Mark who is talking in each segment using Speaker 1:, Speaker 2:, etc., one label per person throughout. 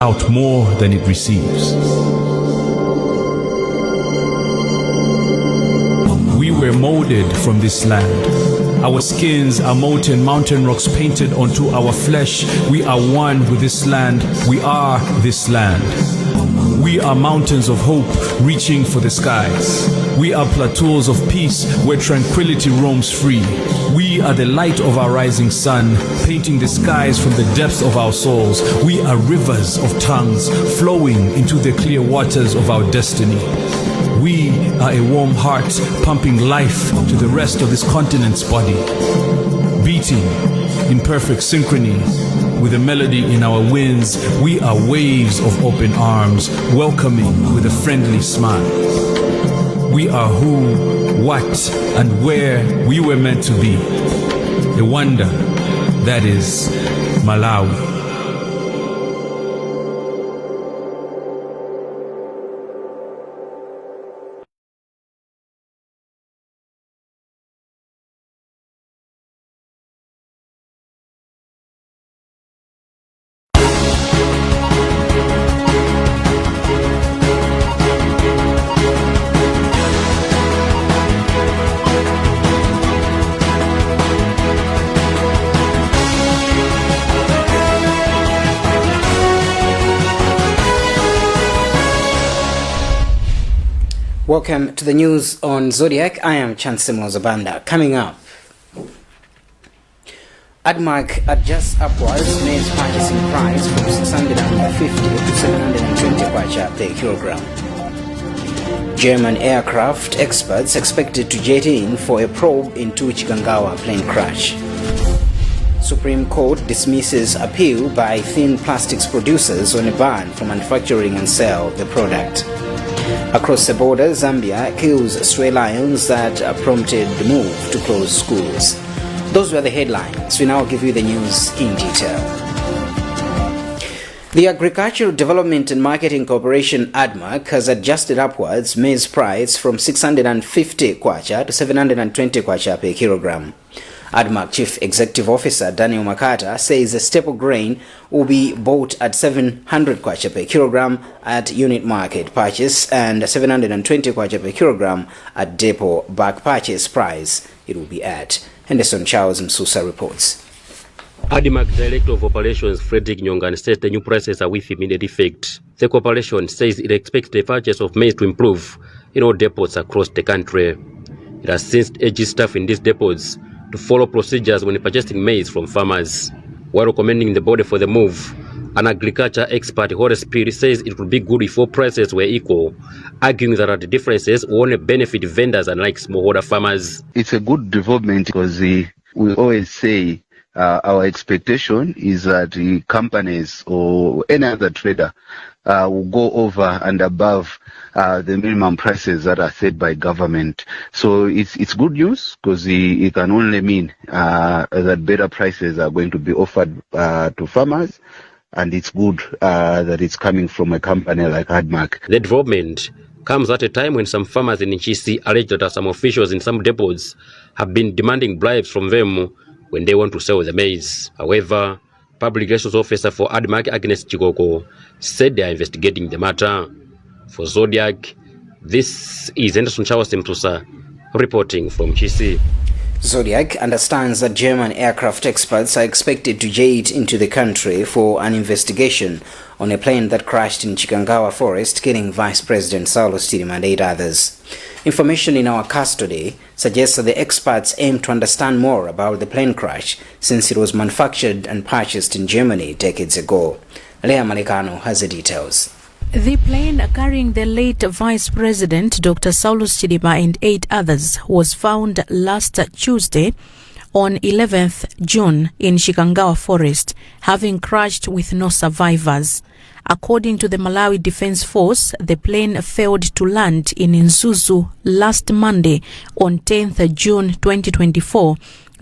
Speaker 1: Out more than it receives. We were molded from this land. Our skins are molten mountain rocks painted onto our flesh. We are one with this land. We are this land. We are mountains of hope reaching for the skies. We are plateaus of peace where tranquility roams free. We are the light of our rising sun, painting the skies from the depths of our souls. We are rivers of tongues flowing into the clear waters of our destiny. We are a warm heart pumping life to the rest of this continent's body, beating in perfect synchrony with the melody in our winds. We are waves of open arms, welcoming with a friendly smile. We are who, what, and where we were meant to be. A wonder that is Malawi.
Speaker 2: Welcome to the news on Zodiak. I am Chance Mlozabanda. Coming up, ADMARC adjusts upwards maize purchasing price from 650 to 720 kwacha per kilogram. German aircraft experts expected to jet in for a probe into Chikangawa plane crash. Supreme Court dismisses appeal by thin plastics producers on a ban for manufacturing and sale the product. Across the border, Zambia kills stray lions that prompted the move to close schools. Those were the headlines. We now give you the news in detail. The Agricultural Development and Marketing Corporation, ADMARC, has adjusted upwards maize price from 650 kwacha to 720 kwacha per kilogram. ADMARC Chief Executive Officer Daniel Makata says the staple grain will be bought at 700 kwacha per kilogram at unit market purchase and 720 kwacha per kilogram at depot back purchase price. It will be at. Henderson Charles Msusa reports.
Speaker 3: ADMARC Director of Operations Frederick Nyongan says the new prices are with immediate effect. The corporation says it expects the purchase of maize to improve in all depots across the country. It has since urged staff in these depots to follow procedures when purchasing maize from farmers. While recommending the body for the move, an agriculture expert, Horace Piri, says it would be good if all prices were equal, arguing that the differences will only benefit vendors unlike smallholder farmers.
Speaker 4: It's a good development because we always say our expectation is that the companies or any other trader will go over and above the minimum prices that are set by government. So it's good news because it can only mean that better prices are going to be offered to farmers, and it's good that it's coming from a company like ADMARC.
Speaker 3: The development comes at a time when some farmers in Ntchisi allege that some officials in some depots have been demanding bribes from them when they want to sell the maize. However, Public Relations Officer for ADMARC, Agnes Chikoko, said they are investigating the matter. For Zodiak, this is Henderson Charles Msusa reporting from Ntchisi.
Speaker 2: Zodiak understands that German aircraft experts are expected to jet into the country for an investigation on a plane that crashed in Chikangawa Forest, killing Vice President Saulos Chilima and 8 others. Information in our custody suggests that the experts aim to understand more about the plane crash since it was manufactured and purchased in Germany decades ago. Leah Malikano has the details.
Speaker 5: The plane carrying the late Vice President Dr. Saulos Chilima and 8 others was found last Tuesday on 11th June in Chikangawa Forest, having crashed with no survivors. According to the Malawi Defense Force, the plane failed to land in Mzuzu last Monday on 10th June 2024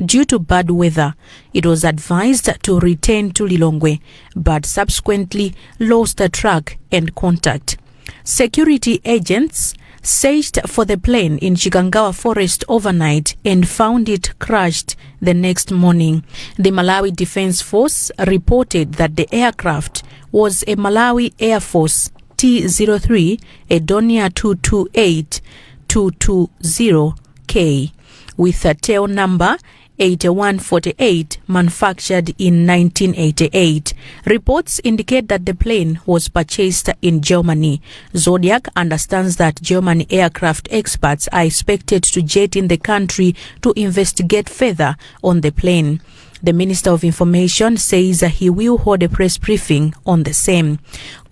Speaker 5: due to bad weather. It was advised to return to Lilongwe, but subsequently lost the track and contact. Security agents searched for the plane in Chikangawa Forest overnight and found it crashed the next morning. The Malawi Defense Force reported that the aircraft was a Malawi Air Force T-03, a Dornier 228 220K with a tail number 8148, manufactured in 1988. Reports indicate that the plane was purchased in Germany. Zodiak understands that German aircraft experts are expected to jet in the country to investigate further on the plane. The Minister of Information says he will hold a press briefing on the same.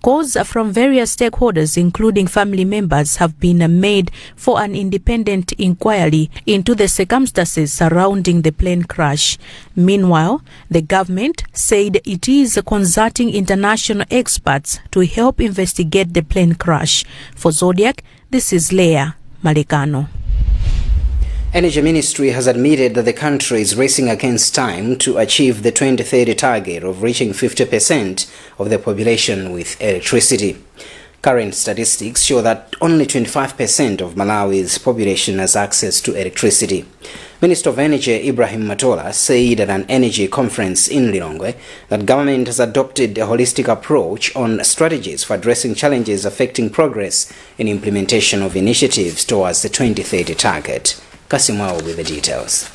Speaker 5: Calls from various stakeholders, including family members, have been made for an independent inquiry into the circumstances surrounding the plane crash. Meanwhile, the government said it is consulting international experts to help investigate the plane crash. For Zodiak, this is Leah Malikano.
Speaker 2: Energy Ministry has admitted that the country is racing against time to achieve the 2030 target of reaching 50% of the population with electricity. Current statistics show that only 25% of Malawi's population has access to electricity. Minister of Energy Ibrahim Matola said at an energy conference in Lilongwe that government has adopted a holistic approach on strategies for addressing challenges affecting progress in implementation of initiatives towards the 2030 target. Kasimwao with the details.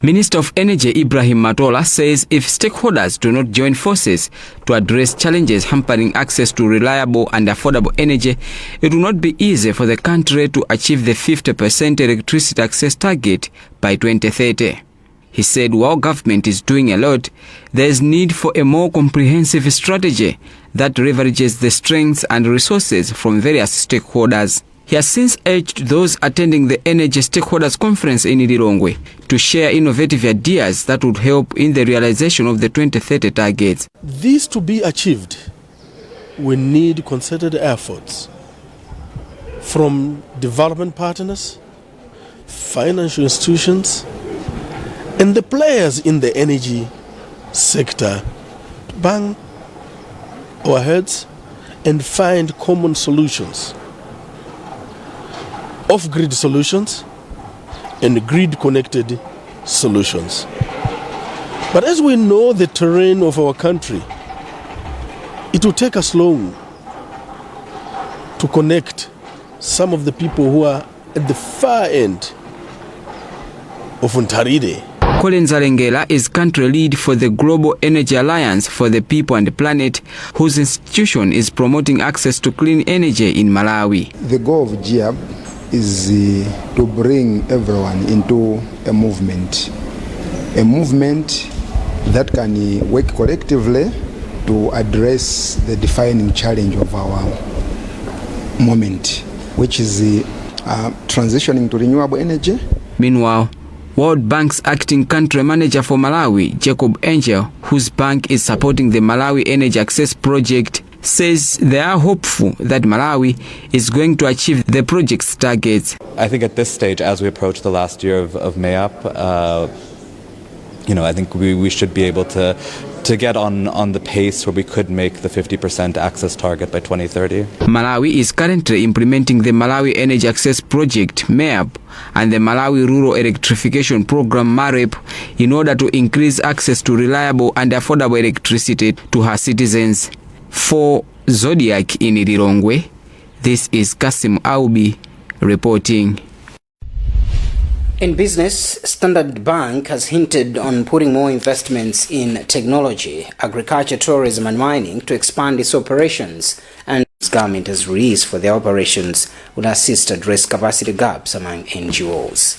Speaker 6: Minister of Energy Ibrahim Matola says if stakeholders do not join forces to address challenges hampering access to reliable and affordable energy, it will not be easy for the country to achieve the 50% electricity access target by 2030. He said while government is doing a lot, there is need for a more comprehensive strategy that leverages the strengths and resources from various stakeholders. He has since urged those attending the Energy Stakeholders Conference in Lilongwe to share innovative ideas that would help in the realization of the 2030 targets.
Speaker 7: This to be achieved, we need concerted efforts from development partners, financial institutions, and the players in the energy sector to bang our heads and find common solutions, off grid solutions and grid connected solutions. But as we know the terrain of our country, it will take us long to connect some of the people who are at the far end of Nthalire.
Speaker 6: Colin Zalengela is country lead for the Global Energy Alliance for the People and the Planet, whose institution is promoting access to clean energy in Malawi.
Speaker 8: The goal of GEAPP is to bring everyone into a movement that can work collectively to address the defining challenge of our moment, which is transitioning to renewable energy.
Speaker 6: Meanwhile, World Bank's acting country manager for Malawi, Jacob Angel, whose bank is supporting the Malawi Energy Access Project, says they are hopeful that Malawi is going to achieve the project's targets.
Speaker 9: I think at this stage, as we approach the last year of MAEAP, I think we should be able to get on the pace where we could make the 50% access target by 2030.
Speaker 6: Malawi is currently implementing the Malawi Energy Access Project, MAEAP, and the Malawi Rural Electrification Program, MAREP, in order to increase access to reliable and affordable electricity to her citizens. For Zodiak in Lilongwe, this is Kasim Aubi reporting.
Speaker 2: In business, Standard Bank has hinted on putting more investments in technology, agriculture, tourism and mining to expand its operations, and its government has released for their operations will assist address capacity gaps among NGOs.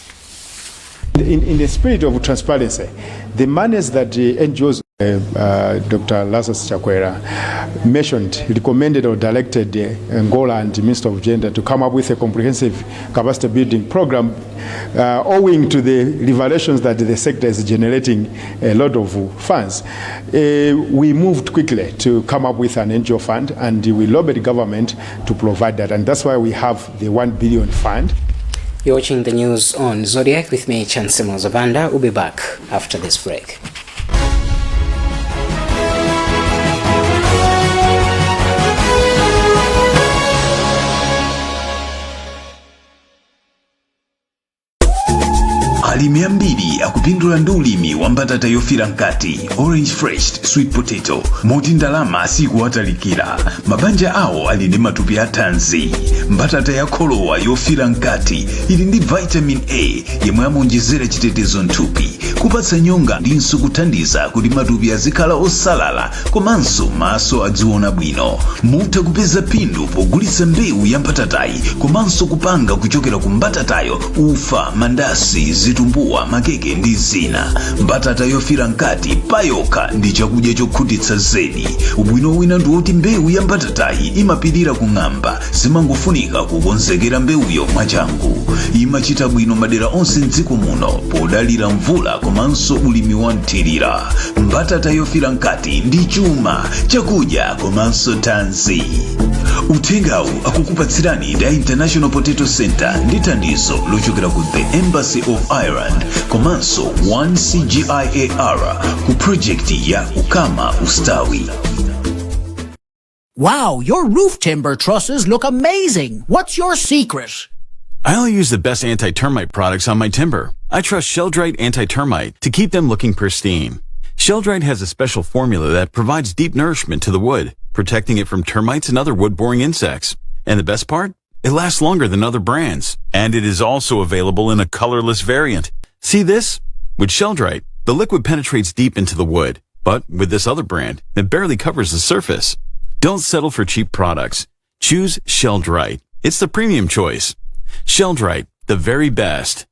Speaker 10: In the spirit of transparency, the monies that the NGOs, Dr. Lazarus Chakwera mentioned, recommended or directed NGORA and the Minister of Gender to come up with a comprehensive capacity building program, owing to the revelations that the sector is generating a lot of funds. We moved quickly to come up with an NGO fund, and we lobbied the government to provide that, and that's why we have the 1 billion fund.
Speaker 2: You're watching the news on Zodiak with me, Chansemo Zabanda. We'll be back after this break.
Speaker 11: Alimi ambiri akupindula ndi ulimi wa mbatata yofira mkati, orange fresh sweet potato, moti ndalama sikuwatalikira. Mabanja awo ali ndi matupi athanzi. Mbatata ya kholowa yofira mkati ili ndi vitamin A yemwe amaonjezera chitetezo mthupi, kupatsa nyonga ndinso kuthandiza kuti matupi azikhala osalala komanso maso adziona bwino. Mutha kupeza phindu pogulitsa mbewu ya mbatatayi komanso kupanga kuchokera ku mbatatayo ufa, mandasi, zitumbuwa, makeke ndi zina. Mbatata yofira mkati payokha ndi chakudya chokhutitsa zedi. Ubwino wina ndi woti mbewu ya mbatatayi imapirira kung'amba, zimangofunika kukonzekera mbewuyo mwachangu. Imachita bwino madera onse mdziko muno podalira mvula komanso ulimi wa mthirira. Mbatata yofira mkati ndi chuma, chakudya komanso thanzi. Uthengawu akukupatsirani ndi International Potato Center ndi thandizo lochokera ku the Embassy of Ireland komanso 1CGIAR ku project ya Ukama Ustawi.
Speaker 12: Wow, your roof timber trusses look amazing. What's your secret?
Speaker 13: I only use the best anti-termite products on my timber. I trust Sheldrite Anti-Termite to keep them looking pristine. Sheldrite has a special formula that provides deep nourishment to the wood, protecting it from termites and other wood-boring insects. And the best part? It lasts longer than other brands. And it is also available in a colorless variant. See this? With Sheldrite, the liquid penetrates deep into the wood. But with this other brand, it barely covers the surface. Don't settle for cheap products. Choose Sheldrite. It's the premium choice. Sheldrite, the very best.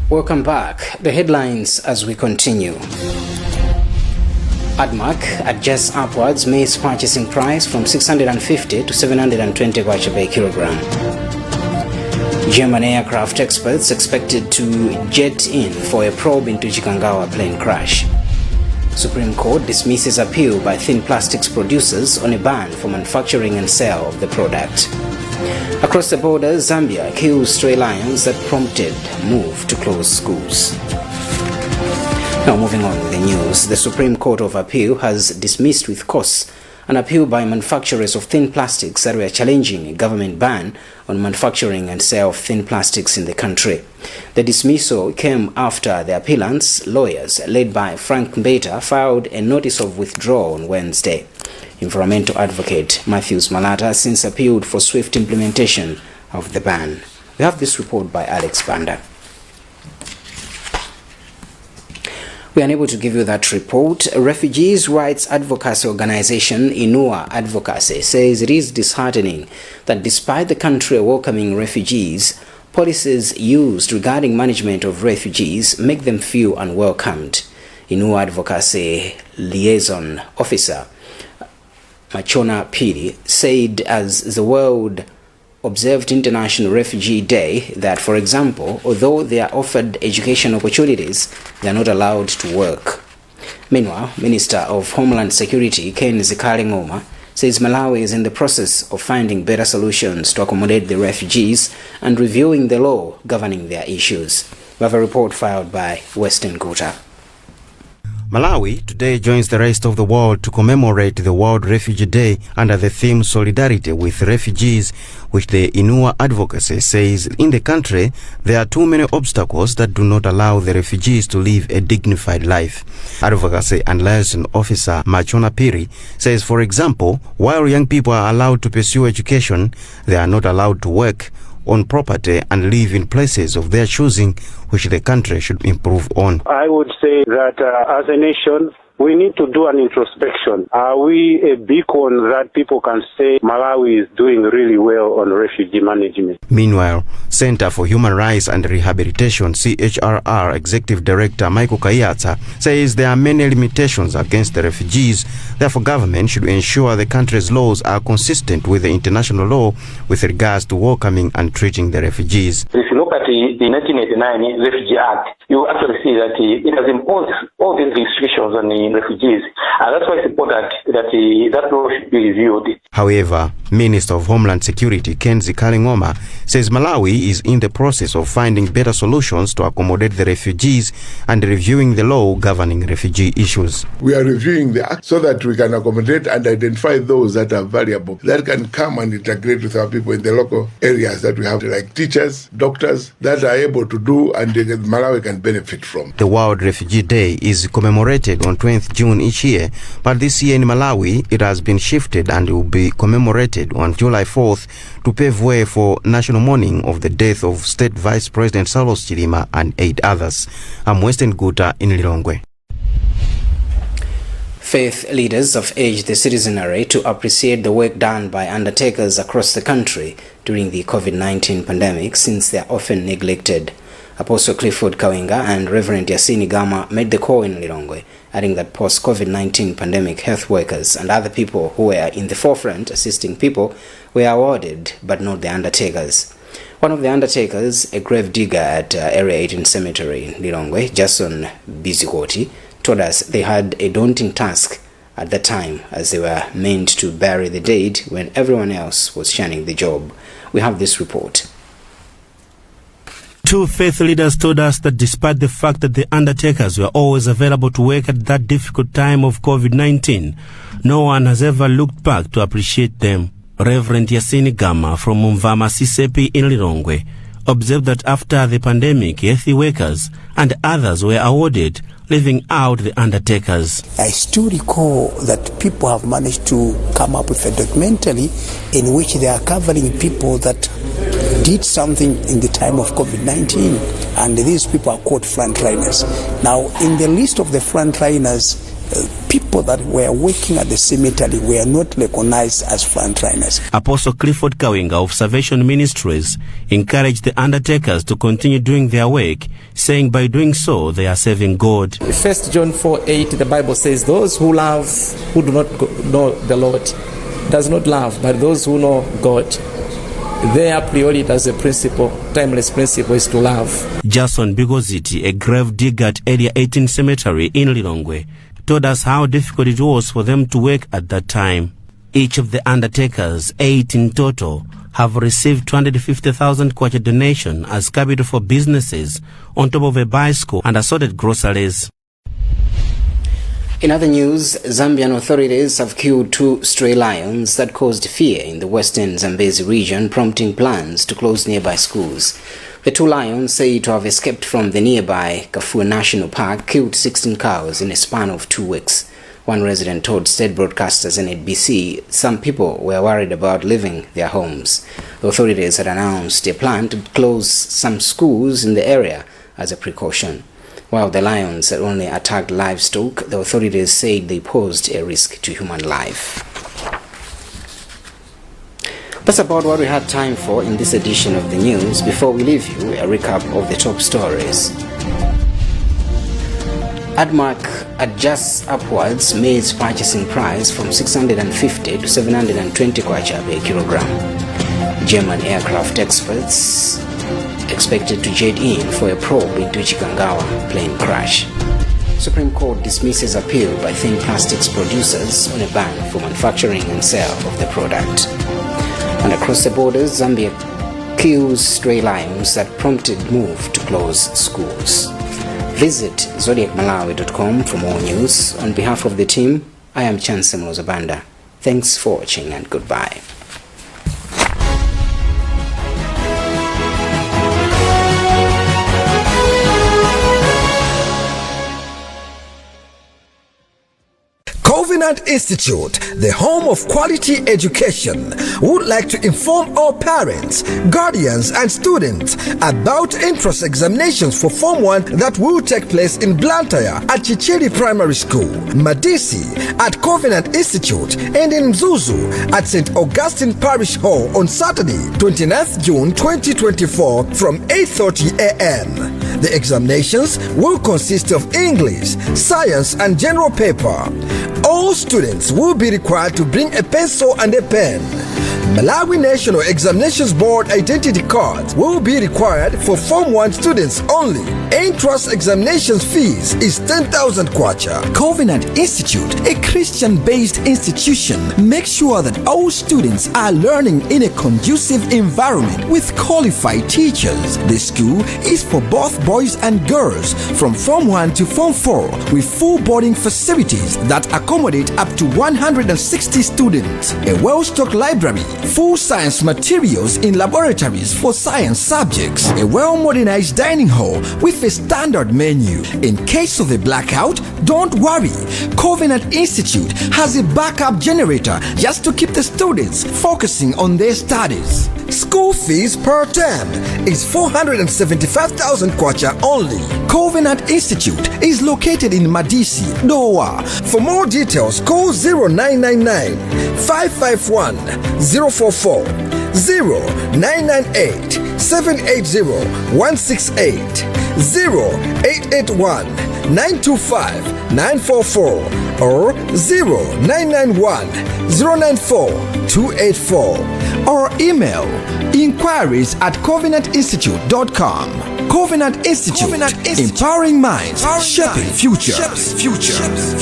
Speaker 2: Welcome back. The headlines as we continue. ADMARC adjusts upwards maize purchasing price from 650 to 720 kwacha per kilogram. German aircraft experts expected to jet in for a probe into Chikangawa plane crash. Supreme Court dismisses appeal by thin plastics producers on a ban for manufacturing and sale of the product. Across the border, Zambia kills stray lions that prompted move to close schools. Now, moving on with the news, the Supreme Court of Appeal has dismissed with costs an appeal by manufacturers of thin plastics that were challenging a government ban on manufacturing and sale of thin plastics in the country. The dismissal came after the appellants' lawyers, led by Frank Mbeta, filed a notice of withdrawal on Wednesday. Environmental advocate Matthews Malata has since appealed for swift implementation of the ban. We have this report by Alex Banda. We are unable to give you that report. Refugees rights advocacy organization Inua Advocacy says it is disheartening that despite the country welcoming refugees, policies used regarding management of refugees make them feel unwelcomed. Inua Advocacy Liaison Officer Machona Piri said as the world observed International Refugee Day that, for example, although they are offered education opportunities, they are not allowed to work. Meanwhile, Minister of Homeland Security Ken Zikhale Ng'oma says Malawi is in the process of finding better solutions to accommodate the refugees and reviewing the law governing their issues. We have a report filed by Western Guta.
Speaker 14: Malawi today joins the rest of the world to commemorate the World Refugee Day under the theme Solidarity with Refugees, which the Inua Advocacy says in the country there are too many obstacles that do not allow the refugees to live a dignified life. Advocacy and Liaison Officer Machona Piri says, for example, while young people are allowed to pursue education, they are not allowed to work on property and live in places of their choosing, which the country should improve on.
Speaker 15: I would say that as a nation, we need to do an introspection. Are we a beacon that people can say Malawi is doing really well on refugee management?
Speaker 14: Meanwhile, Center for Human Rights and Rehabilitation CHRR Executive Director Michael Kaiyatsa says there are many limitations against the refugees. Therefore, government should ensure the country's laws are consistent with the international law with regards to welcoming and treating the refugees.
Speaker 16: If you look at the 1989 Refugee Act, you actually see that it has imposed All these restrictions on the refugees. And that's why it's important that that law should be reviewed.
Speaker 14: However, Minister of Homeland Security Ken Zikhale Ng'oma says Malawi is in the process of finding better solutions to accommodate the refugees and reviewing the law governing refugee issues.
Speaker 17: We are reviewing the act so that we can accommodate and identify those that are valuable, that can come and integrate with our people in the local areas that we have, like teachers, doctors, that are able to do and Malawi can benefit from.
Speaker 14: The World Refugee Day is commemorated on 20th June each year, but this year in Malawi it has been shifted and will be commemorated on July 4th to pave way for national mourning of the death of State Vice President Saulos Chilima and 8 others. I'm Western Guta in Lilongwe.
Speaker 2: Faith leaders have urged the citizenry to appreciate the work done by undertakers across the country during the COVID-19 pandemic, since they are often neglected. Apostle Clifford Kawinga and Reverend Yasini Gama made the call in Lilongwe, adding that post-COVID-19 pandemic health workers and other people who were in the forefront assisting people were awarded, but not the undertakers. One of the undertakers, a grave digger at Area 18 Cemetery in Lilongwe, Jason Bizikoti, told us they had a daunting task at the time, as they were meant to bury the dead when everyone else was shunning the job. We have this report.
Speaker 18: Two faith leaders told us that despite the fact that the undertakers were always available to work at that difficult time of COVID-19, no one has ever looked back to appreciate them. Reverend Yasini Gama from Mumvama CCP in Lilongwe observed that after the pandemic, health workers and others were awarded, leaving out the undertakers.
Speaker 19: I still recall that people have managed to come up with a documentary in which they are covering people that did something in the time of COVID-19, and these people are called frontliners. Now, in the list of the frontliners, people that were working at the cemetery were not recognized as frontliners.
Speaker 18: Apostle Clifford Kawinga of Salvation Ministries encouraged the undertakers to continue doing their work, saying by doing so they are serving God.
Speaker 20: 1 John 4:8, the Bible says, those who love, who do not know the Lord, does not love, but those who know God, their priority as a principle, timeless principle, is to love.
Speaker 18: Jason Bigoziti, a grave digger at Area 18 Cemetery in Lilongwe, told us how difficult it was for them to work at that time. Each of the undertakers, 8 in total, have received 250,000 kwacha donation as capital for businesses, on top of a bicycle and assorted groceries.
Speaker 2: In other news, Zambian authorities have killed 2 stray lions that caused fear in the western Zambezi region, prompting plans to close nearby schools. The 2 lions, said to have escaped from the nearby Kafue National Park, killed 16 cows in a span of 2 weeks. One resident told state broadcasters NBC some people were worried about leaving their homes. The authorities had announced a plan to close some schools in the area as a precaution. While the lions had only attacked livestock, the authorities said they posed a risk to human life. That's about what we had time for in this edition of the news. Before we leave you, a recap of the top stories. ADMARC adjusts upwards maize purchasing price from 650 to 720 kwacha per kilogram. German aircraft experts expected to jet in for a probe into Chikangawa plane crash. Supreme Court dismisses appeal by thin plastics producers on a ban for manufacturing and sale of the product. And across the borders, Zambia kills stray lions that prompted move to close schools. Visit zodiakmalawi.com for more news. On behalf of the team, I am Chance Mlozabanda. Thanks for watching and goodbye.
Speaker 21: Covenant Institute, the home of quality education, would like to inform all parents, guardians, and students about entrance examinations for Form 1 that will take place in Blantyre at Chichiri Primary School, Madisi at Covenant Institute, and in Mzuzu at St. Augustine Parish Hall on Saturday, 29th June 2024 from 8:30 a.m. The examinations will consist of English, science, and general paper. All students will be required to bring a pencil and a pen. Malawi National Examinations Board identity cards will be required for Form 1 students only. Entrance examinations fees is 10,000 kwacha. Covenant Institute, a Christian-based institution, makes sure that all students are learning in a conducive environment with qualified teachers. The school is for both boys and girls from Form 1 to Form 4 with full boarding facilities that accommodate up to 160 students, a well-stocked library, full science materials in laboratories for science subjects, a well-modernized dining hall with a standard menu. In case of a blackout, don't worry. Covenant Institute has a backup generator just to keep the students focusing on their studies. School fees per term is 475,000 kwacha only. Covenant Institute is located in Madisi, Dowa. For more details, call 0999 551 044, 0998 780 168, 0881 925 944 or 0991 094 284 or email inquiries at covenantinstitute.com. Covenant Institute,
Speaker 1: Covenant Institute.
Speaker 21: Empowering minds,
Speaker 1: Empowering
Speaker 21: shaping
Speaker 1: minds,
Speaker 21: futures.
Speaker 1: shaping futures.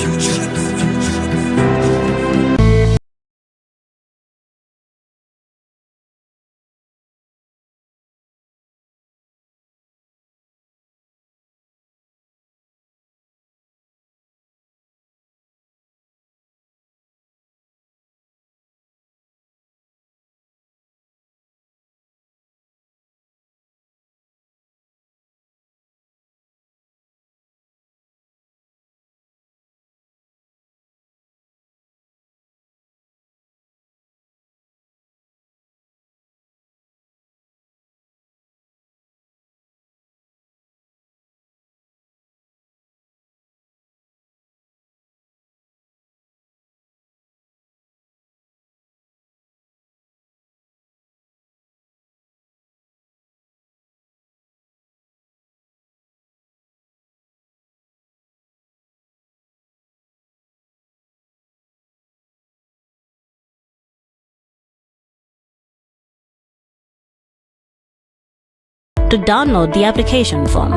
Speaker 22: To download the application form.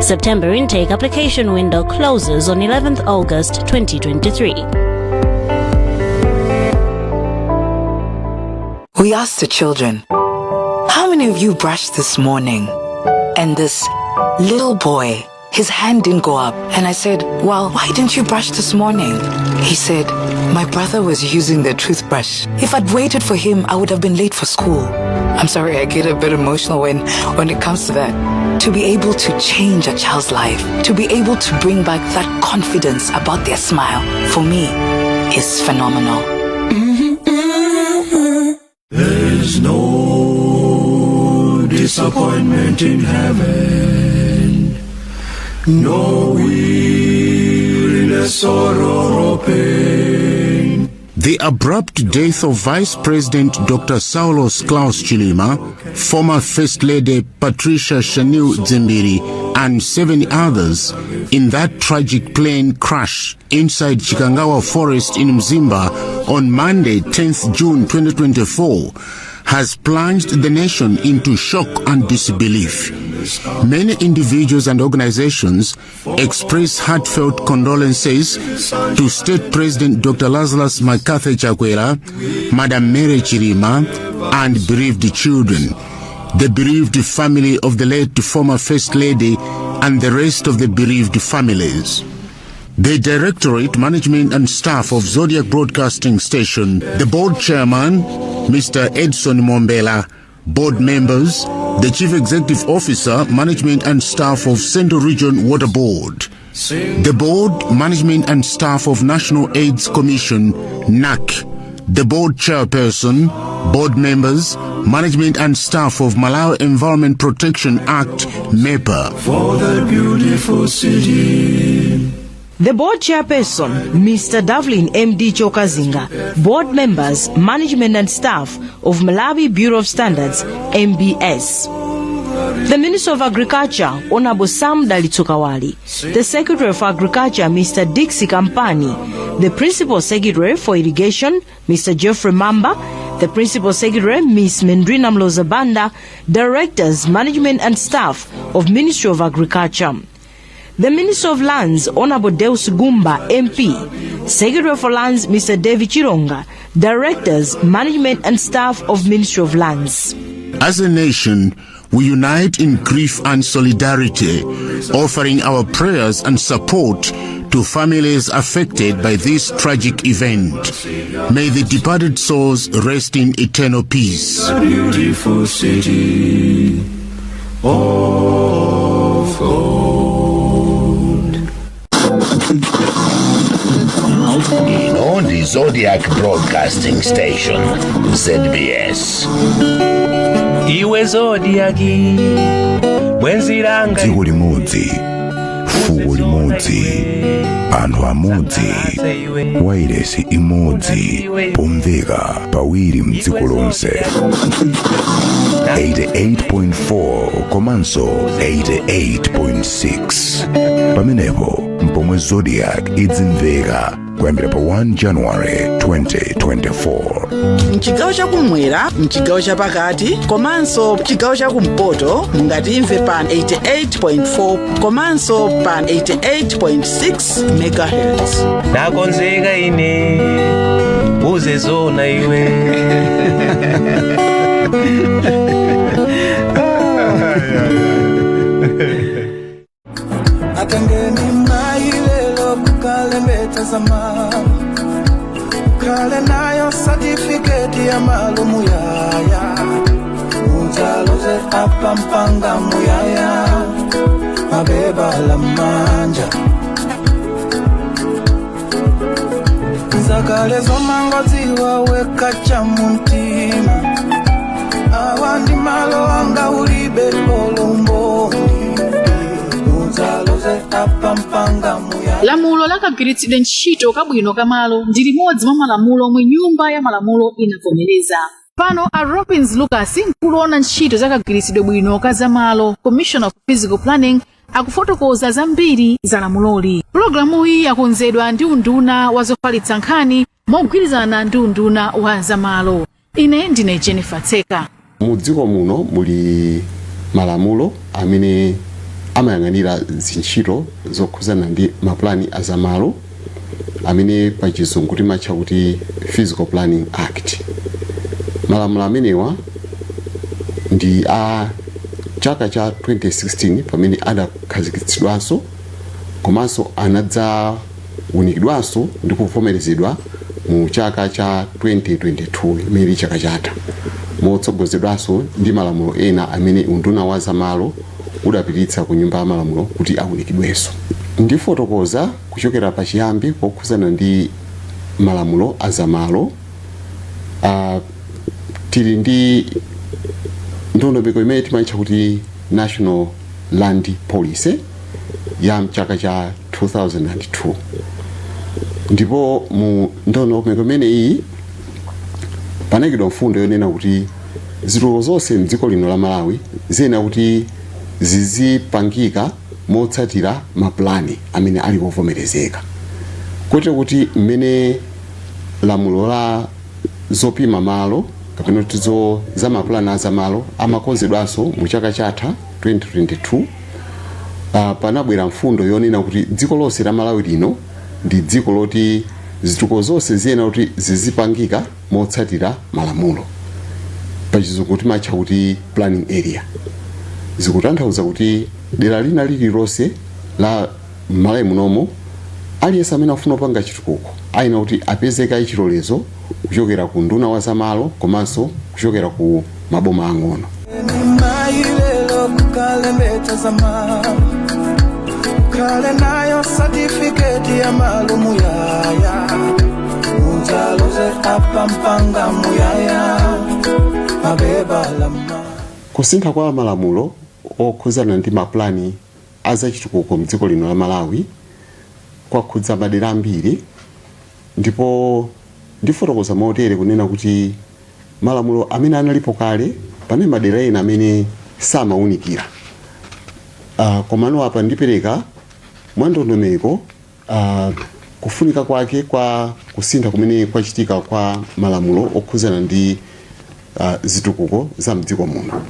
Speaker 22: September intake application window closes on 11th August 2023.
Speaker 23: We asked the children, "How many of you brushed this morning?" And this little boy, his hand didn't go up. And I said, "Well, why didn't you brush this morning?" He said, "My brother was using the toothbrush. If I'd waited for him, I would have been late for school." I'm sorry, I get a bit emotional when it comes to that. To be able to change a child's life, to be able to bring back that confidence about their smile, for me, is phenomenal.
Speaker 1: There's no disappointment in heaven, no weariness, sorrow, or pain.
Speaker 24: The abrupt death of Vice President Dr. Saulos Klaus Chilima, former First Lady Patricia Shanil Dzimbiri, and seven others in that tragic plane crash inside Chikangawa Forest in Mzimba on Monday, 10th June 2024, has plunged the nation into shock and disbelief. Many individuals and organizations express heartfelt condolences to State President Dr. Lazarus McCarthy Chakwera, Madam Mary Chilima, and bereaved children, the bereaved family of the late former First Lady, and the rest of the bereaved families. The Directorate, Management and Staff of Zodiak Broadcasting Station, the Board Chairman, Mr. Edson Mombela, Board Members, the Chief Executive Officer, Management and Staff of Central Region Water Board, the Board, Management and Staff of National AIDS Commission, NAC, the Board Chairperson, Board Members, Management and Staff of Malawi Environment Protection Act, MEPA.
Speaker 1: For the beautiful city.
Speaker 25: The board chairperson, Mr. Davlin MD Chokazinga, board members, management and staff of Malawi Bureau of Standards, MBS. The Minister of Agriculture, Honorable Sam Dalitso Kawale, the Secretary of Agriculture, Mr. Dixie Kampani, the Principal Secretary for Irrigation, Mr. Jeffrey Mamba, The Principal Secretary, Ms. Mendrina Mlozabanda, Directors, Management and Staff of Ministry of Agriculture. The Minister of Lands, Honorable Deus Gumba, MP, Secretary for Lands, Mr. David Chironga, Directors, Management and Staff of Ministry of Lands.
Speaker 24: As a nation, we unite in grief and solidarity, offering our prayers and support to families affected by this tragic event. May the departed souls rest in eternal peace.
Speaker 1: Beautiful city of gold.
Speaker 3: Ino ndi Zodiak Broadcasting Station, ZBS.
Speaker 4: Iwe Zodiak, bwenzi langa.
Speaker 5: Dziko limodzi, fuko limodzi, anthu amodzi, wairesi imodzi, pomveka pawiri mdziko lonse, 88.4 komanso 88.6. Pamenepo mpomwe Zodiak idzimveka kuyambira pa 1 January 2024.
Speaker 7: Mchigawo chakumwera, mchigawo chapakati komanso chigawo chakumpoto mungatimve pa 88.4 komanso pa 88.6 megahertz.
Speaker 4: Nakonzeka ine, uze zona iwe.
Speaker 8: Atengeni mailelo kukalembetsa zamalo, kale nayo satifiketi ya malo muyaya, udzaloze apa mpanga muyaya mabeba la manja zakale zomangodziwa wekacha mumtima awa ndi malo anga ulibe olumboni udzaloze apa mpanga muyaya.
Speaker 26: Lamulo lakagwiritsidwe ntchito kabwino kamalo ndi limodzi mwa malamulo omwe Nyumba ya Malamulo inavomereza. Pano a Robins Lucas, mkulu woona ntchito za kagwiritsidwe bwino ka zamalo, Commissioner of Physical Planning, akufotokoza zambiri za lamuloli. Pulogalamuyi yakonzedwa ndi Unduna wa Zofalitsa Nkhani mogwirizana ndi Unduna wa Zamalo. Ine ndine Jennifer Tseka.
Speaker 27: Mu dziko muno muli malamulo amene amayang'anira zintchito zokhuzana ndi mapulani azamalo, amene pa Chizungu timatcha kuti Physical Planning Act. Malamulo amenewa ndi a chaka cha 2016 pamene adakhazikitsidwanso, komanso anadzawunikidwanso ndi kuvomerezedwa mu chaka cha 2022, imene ili chaka chatha, motsogozedwanso ndi malamulo ena amene Unduna wa Zamalo udapititsa ku Nyumba ya Malamulo kuti awunikidwenso. Ndifotokoza kuchokera pachiyambi pokhuzana ndi malamulo azamalo. Tili ndi ndondomeko imene timaitcha kuti National Land Policy ya mchaka cha 2002, ndipo mu ndondomeko imene iyi panayikidwa mfundo yonena kuti zitukuko zonse mdziko lino la Malawi ziyenera kuti zizipangika motsatira mapulani amene ali ovomerezeka, kotero kuti mmene lamulo la zopima malo kapena kuti za mapulani azamalo amakonzedwanso mu chaka chatha 2022, panabwera mfundo yonena kuti dziko lonse la Malawi lino ndi dziko loti zitukuko zonse ziyenera kuti zizipangika motsatira malamulo, pachizungu timatcha kuti planning area. Zikutanthauza kuti dera lina lililonse la Malawi munomo, aliyense amene afuna kupanga chitukuko ayenera kuti apezeke chilolezo kuchokera ku Unduna wa Zamalo komanso kuchokera ku maboma ang'ono.
Speaker 8: Mailelo kukalembetsa zamalo, kale nayo satifiketi ya malo muyaya, udzaloze apa mpanga muyaya mabeba lama.
Speaker 27: Kusintha kwa malamulo okhuzana ndi mapulani azachitukuko mdziko lino la Malawi kwakhudza madera ambiri, ndipo ndifotokoza motere kunena kuti malamulo amene analipo kale panali madera ena amene samawunikira, komano apa ndipereka mwandondomeko. Kufunika kwake kwa kusintha kumene kwachitika kwa malamulo okhuzana ndi zitukuko za mdziko muno,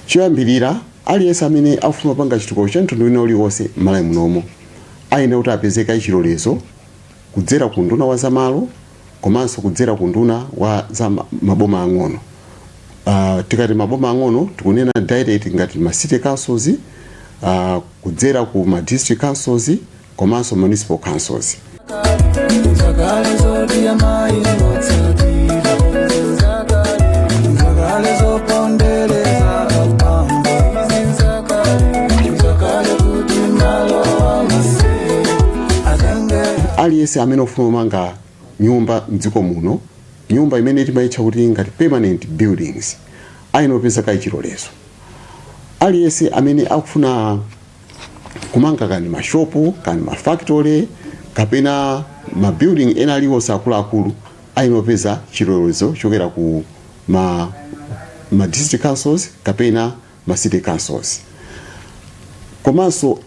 Speaker 27: choyambirira, aliyense amene akufuna kupanga chitukuko cha mtundu wina uliwonse m'Malawi munomo ayenera kuti apezeke chilolezo kudzera ku Unduna wa Zamalo komanso kudzera ku Unduna wa za Maboma Ang'ono. Tikati maboma ang'ono, tikunena direct ngati ma city councils, kudzera ku ma district councils komanso municipal councils.
Speaker 8: Nzakale zodiya mayingotsatira, nzakale zopondereza abambo, nzakale kuti malo amasiye atenge.
Speaker 27: Aliyense amene ofuna kumanga nyumba mdziko muno, nyumba imene timayitcha kuti ngati permanent buildings, ayenera kupeza kaye chilolezo. Aliyense amene akufuna kumanga kani mashopu, kani mafactory, kapena ma building ena aliwonse akuluakulu, ayenera kupeza chilolezo chokera ku ma district councils kapena ma city councils. Komanso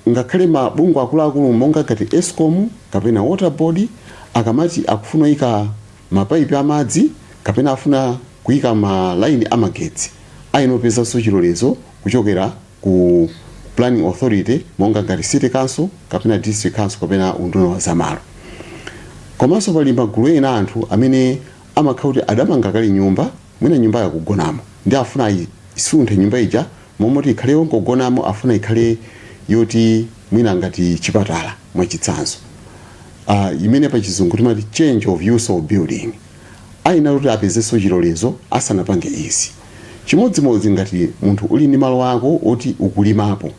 Speaker 27: ngakhale mabungwe akuluakulu monga ngati ESCOM kapena Water Board, akamati akufuna kuyika mapaipi amadzi kapena afuna kuyika malaini amagetsi, ayenera kupezanso chilolezo kuchokera ku planning authority monga ngati city council kapena district council kapena Unduna wa Zamalo. Komanso pali magulu ena anthu amene amakhala kuti adamanga kale nyumba, mwina nyumba yakugonamo, ndi afuna isunthe nyumba ija, momoti ikhale yongogonamo, afuna ikhale yoti mwina ngati chipatala mwachitsanzo, imene pachizungu timati change of use of building, ayenera kuti apezenso chilolezo asanapange izi. Chimodzimodzi ngati munthu uli ndi malo ako oti ukulimapo,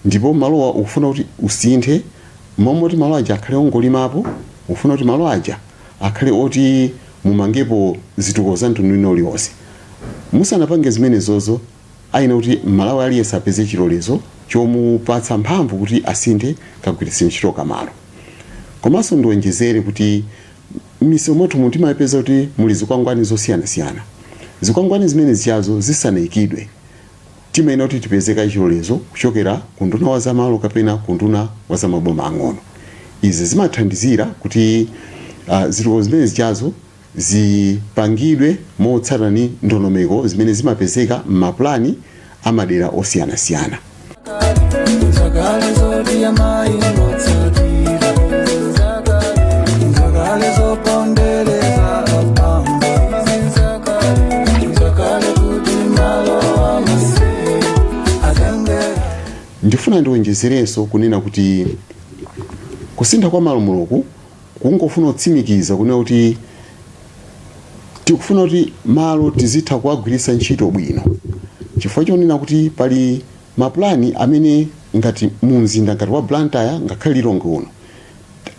Speaker 27: ndipo malowa ukufuna kuti usinthe, momoti malo aja akhale ongolimapo, ukufuna kuti malo aja akhale oti mumangepo zitukuko za mtundu wina uliwonse, musanapange zimenezozo ayenera kuti Mmalawi aliyense apeze chilolezo chomupatsa mphamvu kuti asinthe kagwiritsidwe ntchito kamalo. Komanso ndiwonjezere kuti m'misewu mwathu timapeza kuti muli zikwangwani zosiyanasiyana. Zikwangwani zimene zijazo zisanayikidwe, timayenera kuti tipezeka chilolezo kuchokera ku Unduna wa Zamalo kapena ku Unduna wa Zamaboma Ang'ono. Izi zimathandizira kuti zitukuko zimene zijazo zipangidwe motsatana ndi ndondomeko zimene zimapezeka m'mapulani amadera osiyanasiyana.
Speaker 8: Nzakale zodiya mayingotsatira, nzakale zopondereza abambo, nzakale kuti malo amasiye atenge.
Speaker 27: Ndifuna ndiwonjezerenso kunena kuti kusintha kwa malamuloku kungofuna kutsimikiza kunena kuti tikufuna kuti malo tizitha kuwagwiritsa ntchito bwino, chifukwa chonena kuti pali mapulani amene ngati mu mzinda ngati wa Blantyre, ngakhale Lilongwe uno,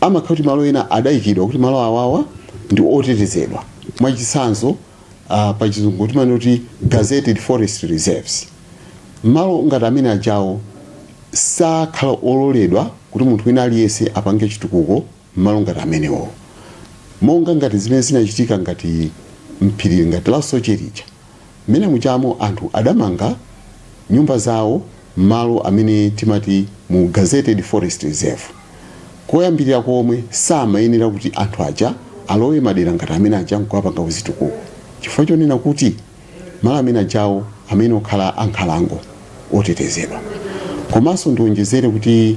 Speaker 27: amakhala kuti malo ena adayikidwa kuti malo awawa ndi otetezedwa. Mwachitsanzo, pachizungu timanena kuti gazetted forest reserves. Malo ngati amene ajawo sakhala ololedwa kuti munthu wina aliyense apange chitukuko mmalo ngati amenewo, monga ngati zimene zinachitika ngati mphiri ngati la Soche lija, mmene muchamo anthu adamanga nyumba zawo mmalo amene timati mu gazetted forest reserve. Koyambirira komwe samayenera kuti anthu aja alowe madera ngati amene aja nkuwapanga zitukuko, chifukwa chonena kuti malo amene ajawo amene okhala ankhalango otetezedwa. Komanso ndiwonjezere kuti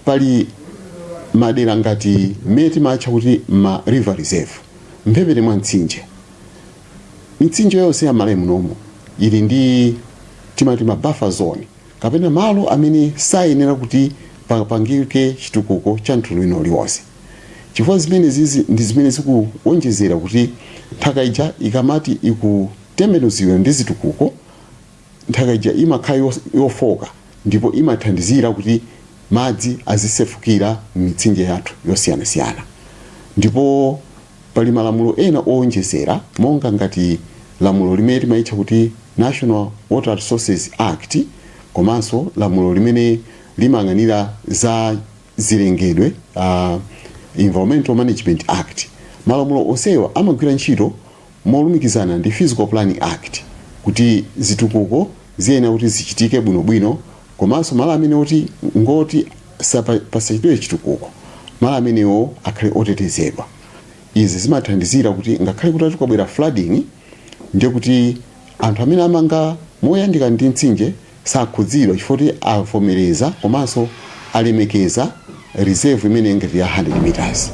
Speaker 27: pali madera ngati mmene timatcha kuti ma river reserve, mphepete mwa mtsinje. Mitsinje yonse ya Malawi munomo ili ndi timati ma buffer zone, kapena malo amene sayenera kuti papangike chitukuko cha mtundu wina uliwonse, chifukwa zimene zizi ndi zimene zikuwonjezera kuti nthaka ija ikamati ikutembenuzidwa ndi zitukuko, nthaka ija imakhala yofoka ndipo imathandizira kuti madzi azisefukira m'mitsinje yathu yosiyanasiyana. Ndipo pali malamulo ena owonjezera, monga ngati lamulo limene timayitcha kuti National Water Resources Act, komanso lamulo limene limayang'anira za zilengedwe, Environmental Management Act. Malamulo onsewa amagwira ntchito molumikizana ndi Physical Planning Act kuti zitukuko ziyenera kuti zichitike bwinobwino, komanso malo amene oti ngoti pasachitidwe chitukuko Malo amenewo akhale otetezedwa. Izi zimathandizira kuti ngakhale kuti kukabwera flooding, ndiye kuti anthu amene amanga moyandikana ndi mtsinje sakhudzidwa, chifukwa kuti avomereza komanso alemekeza reserve imene ngati ya 100 meters.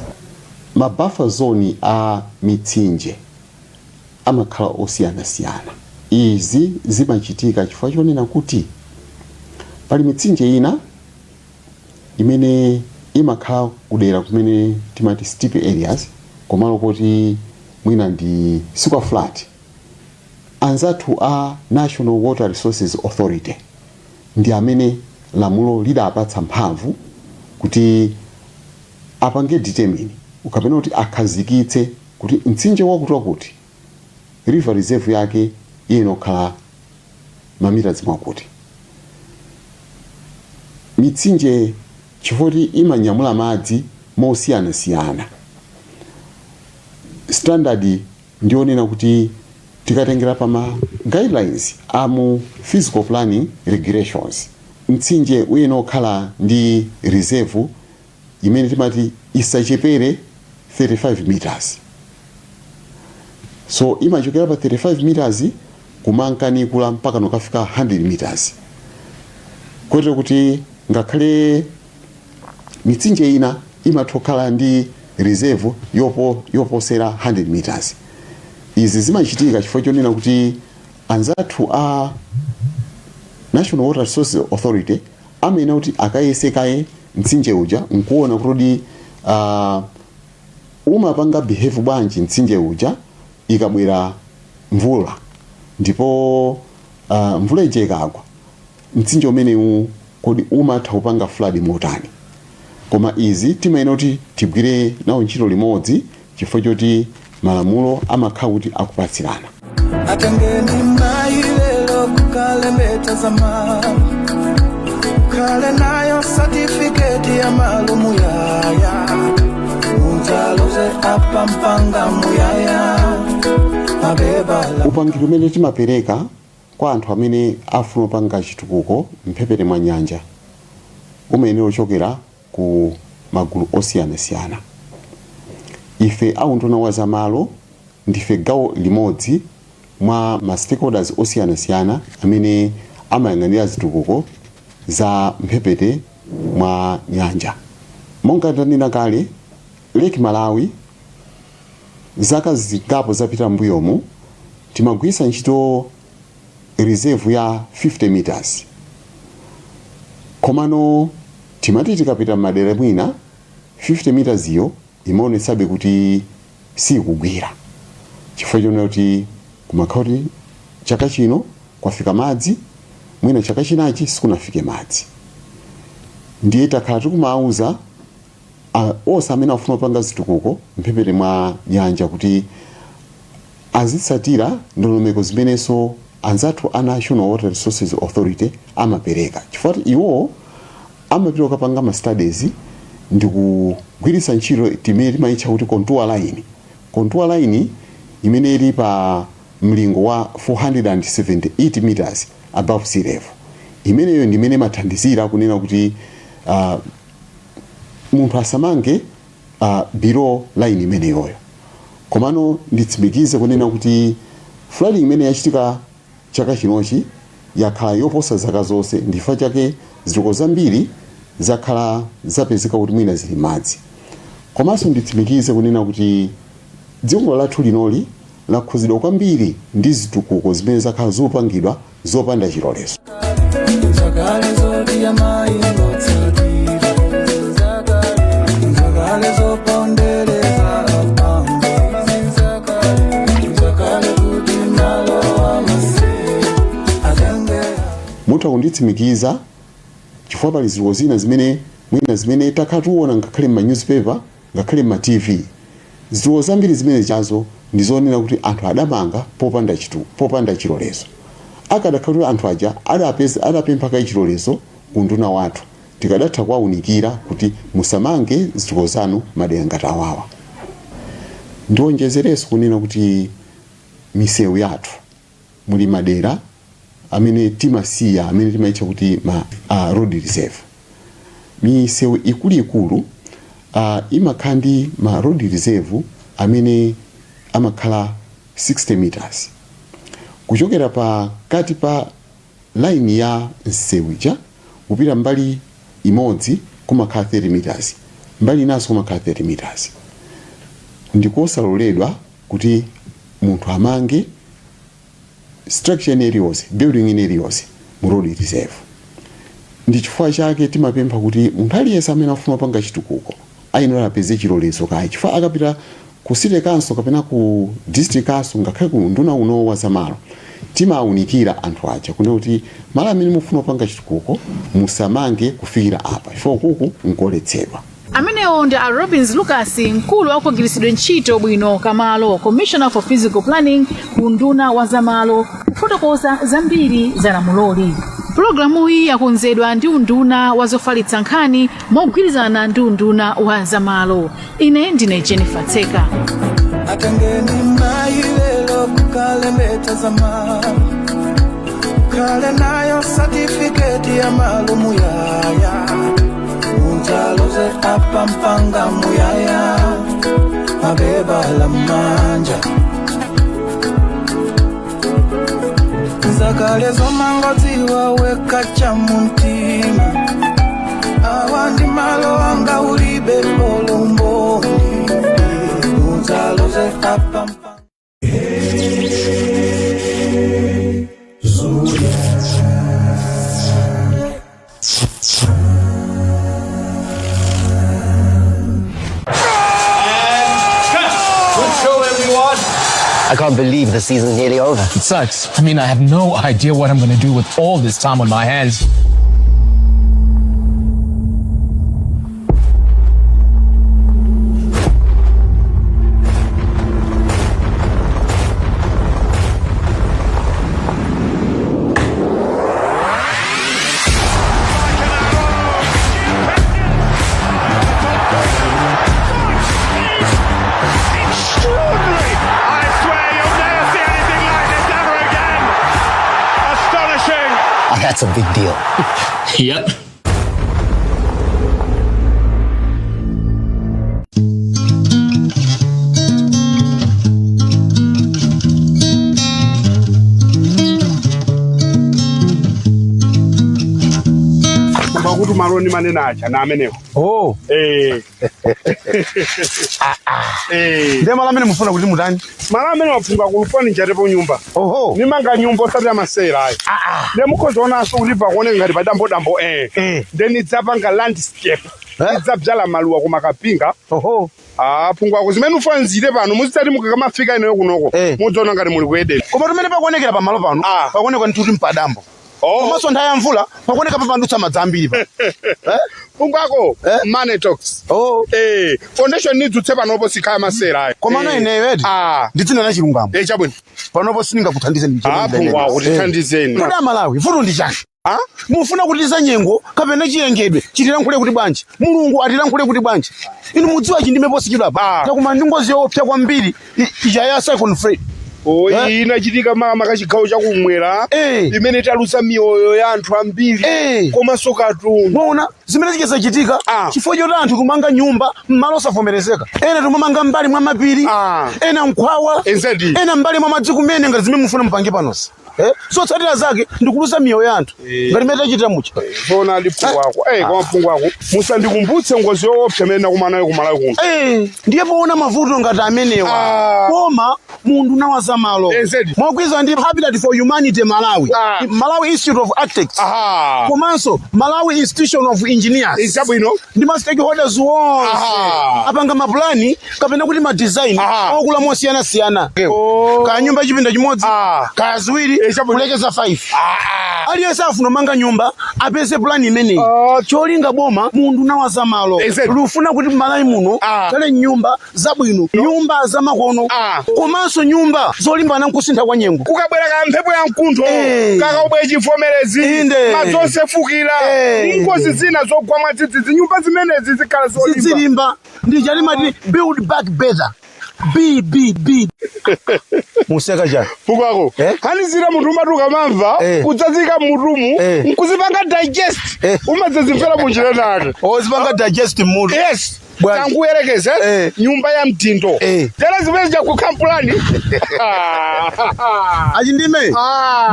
Speaker 27: Ma buffer zone a mitsinje amakhala osiyanasiyana. Izi zimachitika chifukwa chonena kuti pali mitsinje ina imene imakhala kudera kumene timati steep areas, komalo kuti mwina ndi sikwa flat. Anzathu a National Water Resources Authority ndi amene lamulo lidapatsa mphamvu kuti apange determine kapena kuti akhazikitse kuti mtsinje wakuti wakuti river reserve yake iyenera kukhala mamita mwakuti. Mitsinje, chifukwa kuti imanyamula madzi mosiyanasiyana, standard ndionena kuti tikatengera pa ma guidelines amu physical planning regulations, mtsinje uyenera kukhala ndi reserve imene timati isachepere 35 meters. So imachokera pa 35 meters kumankanikula mpaka nokafika 100 meters, kotero kuti ngakhale mitsinje ina imatha kukhala ndi reserve yoposera 100 meters. Izi zimachitika chifukwa chonena kuti anzathu a National Water Resources Authority amayenera kuti akayese kaye mtsinje uja nkuona kuti umapanga behave bwanji mtsinje uja ikabwera mvula, ndipo mvula ija ikagwa, mtsinje umenewu kodi umatha kupanga flood motani? Koma izi timayenera kuti tigwire nawo ntchito limodzi, chifukwa choti malamulo amakhala kuti akupatsirana.
Speaker 8: Atengeni mayi lero kukalembetsa zamalo, ukhale nayo satifiketi ya malo muyaya, udzaluze apa mpanga muyaya mabebala.
Speaker 27: Upangiri umene timapereka kwa anthu amene afuna kupanga chitukuko mphepete mwa nyanja umayenera kuchokera ku magulu osiyanasiyana. Ife a Unduna wa Zamalo ndife gawo limodzi mwa ma stakeholders osiyanasiyana amene amayang'anira zitukuko za mphepete mwa nyanja. Monga ndanena kale, Lake Malawi zaka zingapo zapita mbuyomu timagwiritsa ntchito reserve ya 50 meters, komano timati tikapita m'madera mwina 50 meters iyo imaonetsabe kuti sikugwira, chifukwa chonena kuti kumakhala kuti chaka chino kwafika madzi, mwina chaka chinachi sikunafike madzi. Ndiye takhala tikumauza onse amene afuna kupanga zitukuko mphepete mwa nyanja kuti azitsatira ndondomeko zimenenso anzathu a National Water Resources Authority amapereka, chifukwa kuti iwo amapita kukapanga ma studies ndi kugwiritsa ntchito timene timayitcha kuti contour line. Contour line imene ili pa mlingo wa 478 meters above sea level, imeneyo ndi imene imathandizira kunena kuti munthu asamange below line imeneyoyo. Komano nditsimikize kunena kuti flooding imene yachitika chaka chinochi yakhala yoposa zaka zonse, ndifukwa chake zitukuko zambiri zakhala zapezeka kuti mwina zili madzi. Komanso nditsimikize kunena kuti dziko lathu linoli lakhuzidwa kwambiri ndi zitukuko zimene zakhala zopangidwa zopanda chilolezo.
Speaker 8: Zakale zoti amayi ngotsatira, zakale zopondereza apambo, zakale kuti malo amasiye atenge.
Speaker 27: Mutha kunditsimikiza, chifukwa pali zitukuko zina zimene mwina zimene takhala tiona ngakhale m'ma newspaper, ngakhale m'ma TV. Zitukuko zambiri zimene chazo ndizonena kuti anthu adamanga popanda chilolezo. Akadakhala kuti anthu aja adapempha kaye chilolezo ku nduna wathu, tikadatha kuwaunikira kuti musamange zitukuko zanu madera ngati awawa. Ndiwonjezerenso kunena kuti misewu yathu muli madera amene timasiya amene timayitcha kuti ma road reserve. Misewu ikuluikulu Imakhala ndi ma road reserve amene amakhala 60 meters kuchokera pakati pa line ya msewu ija kupita mbali imodzi kumakhala 30 meters, mbali inanso kumakhala 30 meters. Ndikosaloledwa kuti munthu amange structure ina iliyonse, building ina iliyonse mu road reserve. Ndi chifukwa chake timapempha kuti munthu aliyense amene afuna kupanga chitukuko ayenera apeze chilolezo kaye, chifukwa akapita ku city council kapena ku district council, ngakhale ku unduna uno wa zamalo, timawunikira anthu aja kunena kuti malo amene mufuna kupanga chitukuko musamange kufikira apa, chifukwa kuku nkoletsedwa.
Speaker 26: Amenewo ndi a Robins Lucas, mkulu wa kugwiritsidwe ntchito bwino kamalo, Commissioner for Physical Planning ku unduna wa zamalo, kufotokoza zambiri za lamuloli. Pulogalamuyi yakonzedwa ndi unduna wa zofalitsa nkhani mogwirizana ndi unduna wa zamalo. Ine ndine Jennifer Tseka.
Speaker 8: Atengeni mayi lelo kukalembetsa zamalo, kale nayo satifiketi ya malo muyaya, udzaloze apa mpanga muyaya mabeba la manja zakale zomangodziwa weka cha mumtima awa ndi malo anga ulibe olumboni udzaloze apa.
Speaker 6: Good show, everyone.
Speaker 9: I can't believe the season's nearly over.
Speaker 10: It sucks. I mean, I have no idea what I'm going to do with all this time on my hands.
Speaker 11: Extraordinary! I swear you'll never see anything like this ever again. Astonishing!
Speaker 9: That's a big deal.
Speaker 10: Yep.
Speaker 12: Pakuti malo ni manena aja na amenewo.
Speaker 13: Oh.
Speaker 12: Eh.
Speaker 13: Ndiye malo amene mufuna kuti mutani?
Speaker 12: Malo amene wafunga kulufani njatepo nyumba.
Speaker 13: Oho.
Speaker 12: Nimanga nyumba osati amasera ayi. Ndiye mukhoza onanso kuti pakuoneka ngati padambodambo eh. Ndiye nidzapanga landscape. Nidzabzala maluwa kumakapinga.
Speaker 13: Oho.
Speaker 12: Ah, phungwako zimene ufanzire pano muzidzati mukakamafika ineyo kunoko. Mudzaona ngati muli ku Edeni.
Speaker 13: Koma tumene pakuonekera pamalo pano, pakuoneka ndithu kuti mpadambo. Komanso nthawi ya mvula pakuoneka papadutsa madzi ambiri pa.
Speaker 12: Phungwako, money talks.
Speaker 13: Oh.
Speaker 12: Eh, foundation nidzutse panopo sikhala masera ayi.
Speaker 13: Komano ineyo eti. Ndidzinena chilungamo.
Speaker 12: Eh, chabwino.
Speaker 13: Panopo sindingakuthandizeni.
Speaker 12: Ah, phungwako tithandizeni.
Speaker 13: Kodi Amalawi, vuto ndi chani? Mufuna kuti za nyengo kapena chilengedwe chitilankhule kuti bwanji? Mulungu atilankhule kuti bwanji? Inu mudziwa chindime posichidwa apa. Takumana ndi ngozi yoopsa kwambiri ija ya Cyclone Freddy.
Speaker 12: Oyi, inachitika mama kachigawo chakumwera imene talusa miyoyo ya anthu ambiri komanso katundu.
Speaker 13: Mwaona zimene zikazachitika chifukwa choti anthu tumanga nyumba m'malo osavomerezeka, ena tumamanga mbali mwa mapiri, ena mkhwawa, ena mbali mwa madzi kumene ngati zimene mufuna mupange panosi. Zotsatira zake ndikuluza miyoyo ya anthu ngati mmene tachitira mucha.
Speaker 12: Zona ali phungwako. Eh, koma phungwako musandikumbutse ngozi yoopsa imene ndakumana nayo kumalawi kuno.
Speaker 13: Ndiye poona mavuto ngati amenewa, koma unduna wa zamalo mogwirizana ndi Habitat for Humanity Malawi, Malawi Institute of Architects, komanso Malawi Institution of Engineers ndi ma stakeholders onse apanga mapulani kapena kuti ma design okula mosiyanasiyana, kaya nyumba chipinda chimodzi, kaya ziwiri, kulekeza 5. Aliyense afuna manga nyumba apeze pulani imeneyi. Cholinga boma unduna wa zamalo lufuna kuti Malawi muno kale nyumba zabwino, nyumba zamakono, komanso nyumba zolimbana nkusintha kwa nyengo.
Speaker 12: Kukabwera ka mphepo ya mkuntho, kakabwera chivomerezi, madzi osefukira, ngozi zina zogwa mwadzidzidzi, nyumba zimenezi zikhala zolimba.
Speaker 13: Zidzilimba. Ndi chalimati build back better, BBB. Museka chani?
Speaker 12: Phungwako, hanizira munthu umatuka mamva kudzazika mutumu nkuzipanga digest, umadzazimvera munjira nake.
Speaker 13: Ozipanga digest mutu.
Speaker 12: Yes. Tangoyerekeza nyumba ya mdindo tera zimene jakukhampulani.
Speaker 13: Achindime,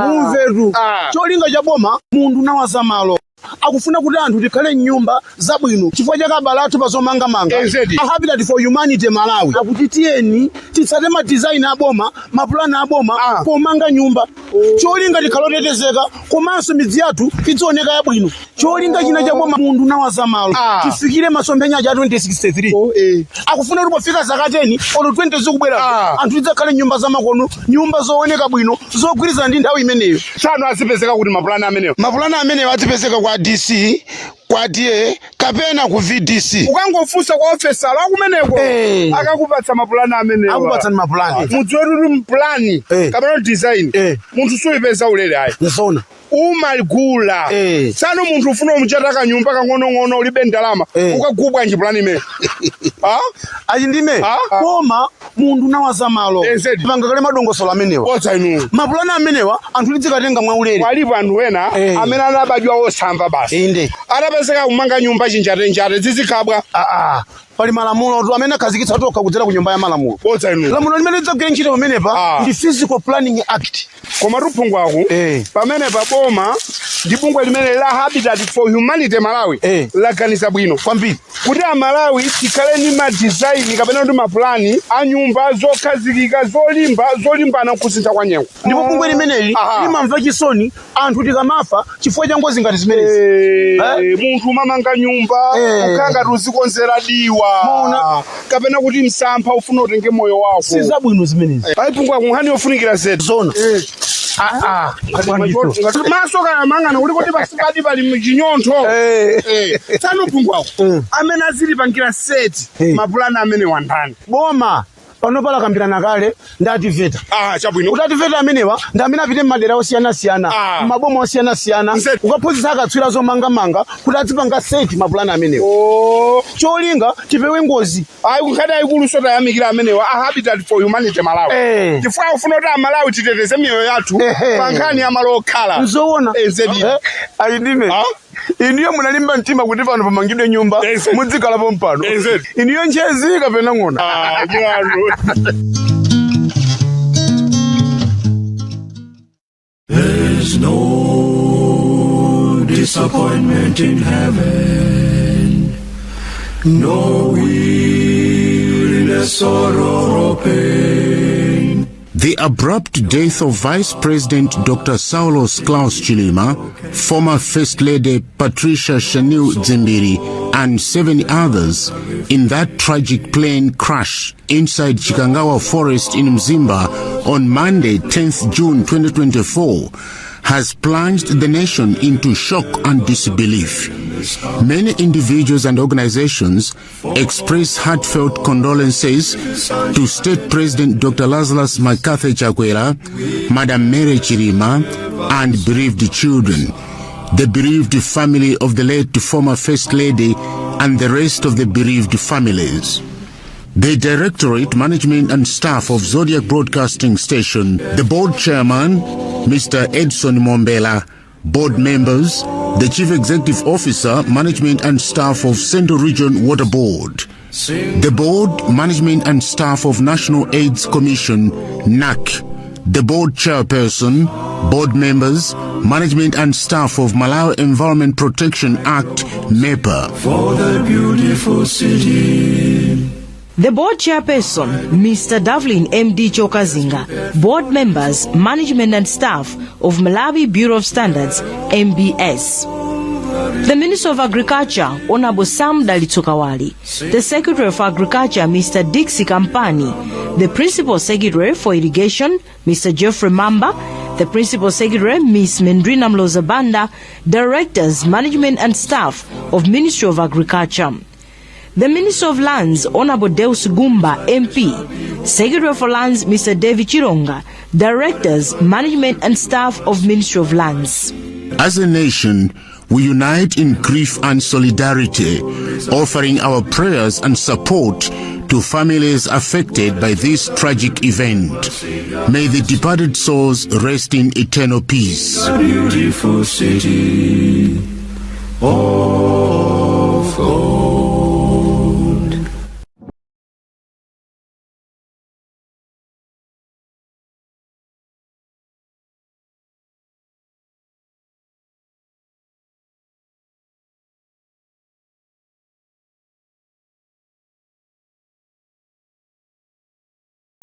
Speaker 13: mumvetu cholinga cha boma munthu nawazamalo akufuna kuti anthu tikhale mnyumba zabwino chifukwa cha kabala athu pazomangamanga. A Habitat for Humanity Malawi akuti tiyeni titsate madizaini aboma, mapulani aboma pomanga nyumba, cholinga tikhale otetezeka komanso midzi yathu idzioneka yabwino. Cholinga china cha boma munthu nawazamalo tifikire masomphenya aja a 2063. Akufuna kuti pofika zaka 10 olo 20 zikubwera, anthu tidzakhale nyumba zamakono, nyumba zooneka bwino, zogwirizana ndi nthawi imeneyo.
Speaker 12: Tsano azipezeka kuti mapulani amenewo?
Speaker 13: Mapulani amenewo azipezeka kwa DC, kwa DA kapena ku VDC.
Speaker 12: Ukangofunsa kwa ofesala akumeneko, akakupatsa mapulani amenewa.
Speaker 13: Akupatsani mapulani.
Speaker 12: Mudziwe kuti mpulani kapena design munthu suyipeza ulere ayi.
Speaker 13: Nzona.
Speaker 12: Umagula. Tsano munthu ufuna umuchata kanyumba kang'onong'ono, ulibe ndalama, ukagubwa bwanji pulani imene?
Speaker 13: Achindime, koma munthu nawazamalo pangakale madongosolo amenewa.
Speaker 12: Bodza inu.
Speaker 13: Mapulani amenewa anthu tidzikatenga mwaulere.
Speaker 12: Walipo anthu ena amene anabadwa osamva basi.
Speaker 13: Inde.
Speaker 12: Atapezeka kumanga nyumba chinjatenjate zizikhabwa.
Speaker 13: Pali malamulo tu amene akhazikitsa tokha kudzera ku nyumba ya malamulo.
Speaker 12: Bodza inu.
Speaker 13: Lamulo limene lidzagwira ntchito pamenepa ndi Physical Planning Act.
Speaker 12: Koma tuphungwaku pamene paboma ndi bungwe limene la Habitat for Humanity Malawi laganiza bwino
Speaker 13: kwambiri
Speaker 12: kuti Amalawi tikhale ndi madizaini kapena kuti mapulani a nyumba zokhazikika, zolimba, zolimbana kusintha kwa nyengo.
Speaker 13: Ndipo bungwe limeneli limamva chisoni anthu tikamafa chifukwa cha ngozi ngati zimenezi.
Speaker 12: Munthu umamanga nyumba kukhala ngati uzikonzera diwa kapena kuti msampha ufuna utenge moyo wako.
Speaker 13: Si zabwino zimenezi.
Speaker 12: Ayi, phungwa, nkhani yofunikira zedi.
Speaker 13: Zona.
Speaker 12: Maso kayamang'ana kuti kuti pasipadi pali chinyontho. Tsano phungwako, amene azilipangira set mapulani amene wandani?
Speaker 13: Boma pano palakambirana kale ndi a TEVETA.
Speaker 12: Chabwino.
Speaker 13: Kuti a TEVETA amenewa ndi amene apite m'madera osiyanasiyana, m'maboma osiyanasiyana, kukaphunzitsa akatswiri zomangamanga kuti azipanga set mapulani amenewa, cholinga tipewe ngozi.
Speaker 12: Ayi, nkhani ayikulu sotayamikira amenewa a Habitat for Humanity Malawi chifukwa akufuna kuti Amalawi titeteze miyoyo yathu pa nkhani ya malo okhala.
Speaker 13: Nzoona.
Speaker 12: Ezedi.
Speaker 13: Ayindime, inuyo munalimba mtima kuti pano pamangidwe nyumba mudzikhalapo mpano. Inuyo nchezi kapena ng'ona?
Speaker 1: There's no disappointment in heaven, no weariness, sorrow, or pain.
Speaker 24: The abrupt death of Vice President Dr. Saulos Klaus Chilima, former First Lady Patricia Shanil Dzimbiri, and seven others in that tragic plane crash inside Chikangawa Forest in Mzimba on Monday, 10th June 2024, has plunged the nation into shock and disbelief. Many individuals and organizations express heartfelt condolences to State President Dr. Lazarus McCarthy Chakwera, Madam Mary Chilima, and bereaved children, the bereaved family of the late former First Lady, and the rest of the bereaved families. The Directorate, Management and Staff of Zodiak Broadcasting Station, the Board Chairman, Mr. Edson Mombela, Board members, the Chief Executive Officer, Management and Staff of Central Region Water Board, the Board, Management and Staff of National AIDS Commission, NAC, the Board Chairperson, Board members, Management and Staff of Malawi Environment Protection Act, MEPA.
Speaker 1: For the beautiful city.
Speaker 25: The board chairperson, Mr. Davlin MD Chokazinga, board members, management and staff of Malawi Bureau of Standards, MBS. The Minister of Agriculture, Honorable Sam Dalitso Kawale, the Secretary of Agriculture, Mr. Dixie Kampani, the Principal Secretary for Irrigation, Mr. Jeffrey Mamba, the Principal Secretary, Ms. Mendrina Mlozabanda, Directors, Management and Staff of Ministry of Agriculture. The Minister of Lands, Honorable Deus Gumba, MP, Secretary for Lands, Mr. David Chironga, Directors, Management and Staff of Ministry of Lands.
Speaker 24: As a nation, we unite in grief and solidarity, offering our prayers and support to families affected by this tragic event. May the departed souls rest in eternal peace.
Speaker 1: The beautiful city of gold.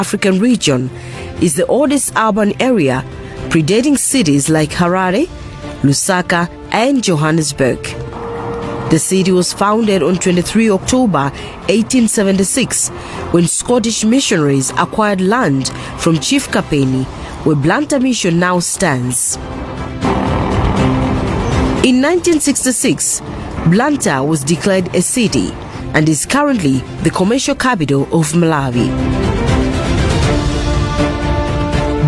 Speaker 25: African region, is the oldest urban area, predating cities like Harare, Lusaka, and Johannesburg. The city was founded on 23 October 1876 when Scottish missionaries acquired land from Chief Kapeni, where Blantyre Mission now stands. In 1966, Blantyre was declared a city and is currently the commercial capital of Malawi.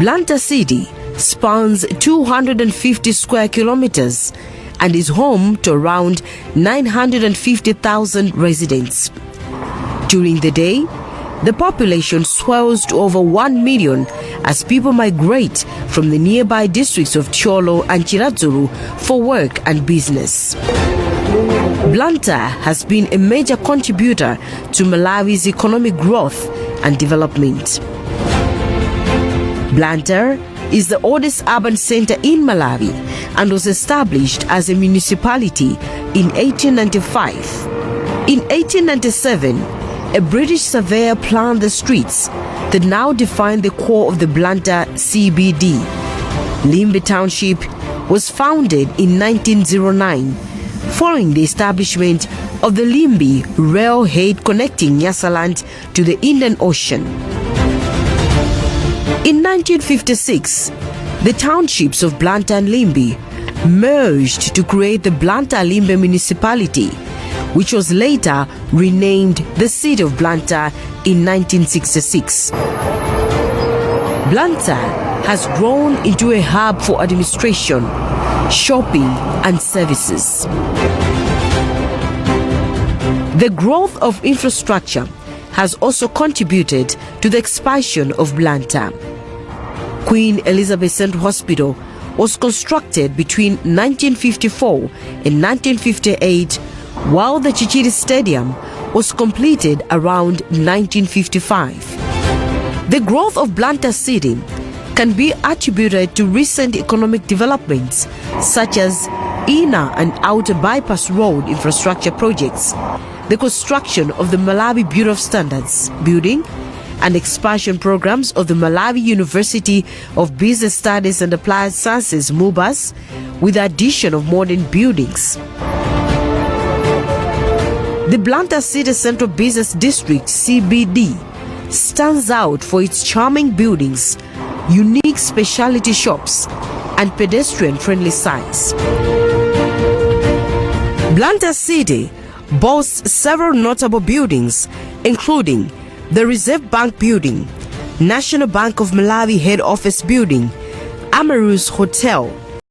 Speaker 25: Blantyre City spans 250 square kilometers and is home to around 950,000 residents. During the day, the population swells to over 1 million as people migrate from the nearby districts of Thyolo and Chiradzulu for work and business. Blantyre has been a major contributor to Malawi's economic growth and development. Blantyre is the oldest urban center in Malawi and was established as a municipality in 1895. In 1897, a British surveyor planned the streets that now define the core of the Blantyre CBD. Limbe Township was founded in 1909 following the establishment of the Limbe Railhead connecting Nyasaland to the Indian Ocean. In 1956, the townships of Blantyre and Limbe merged to create the Blantyre Limbe Municipality, which was later renamed the City of Blantyre in 1966. Blantyre has grown into a hub for administration, shopping, and services. The growth of infrastructure has also contributed to the expansion of Blantyre. Queen Elizabeth Central Hospital was constructed between 1954 and 1958, while the Chichiri Stadium was completed around 1955. The growth of Blantyre City can be attributed to recent economic developments such as inner and outer bypass road infrastructure projects, the construction of the Malawi Bureau of Standards building, and expansion programs of the Malawi University of Business Studies and Applied Sciences MUBAS, with the addition of modern buildings. The Blantyre City Central Business District CBD stands out for its charming buildings, unique specialty shops, and pedestrian friendly sites. Blantyre City boasts several notable buildings, including the Reserve Bank Building, National Bank of Malawi Head Office Building, Amarus Hotel,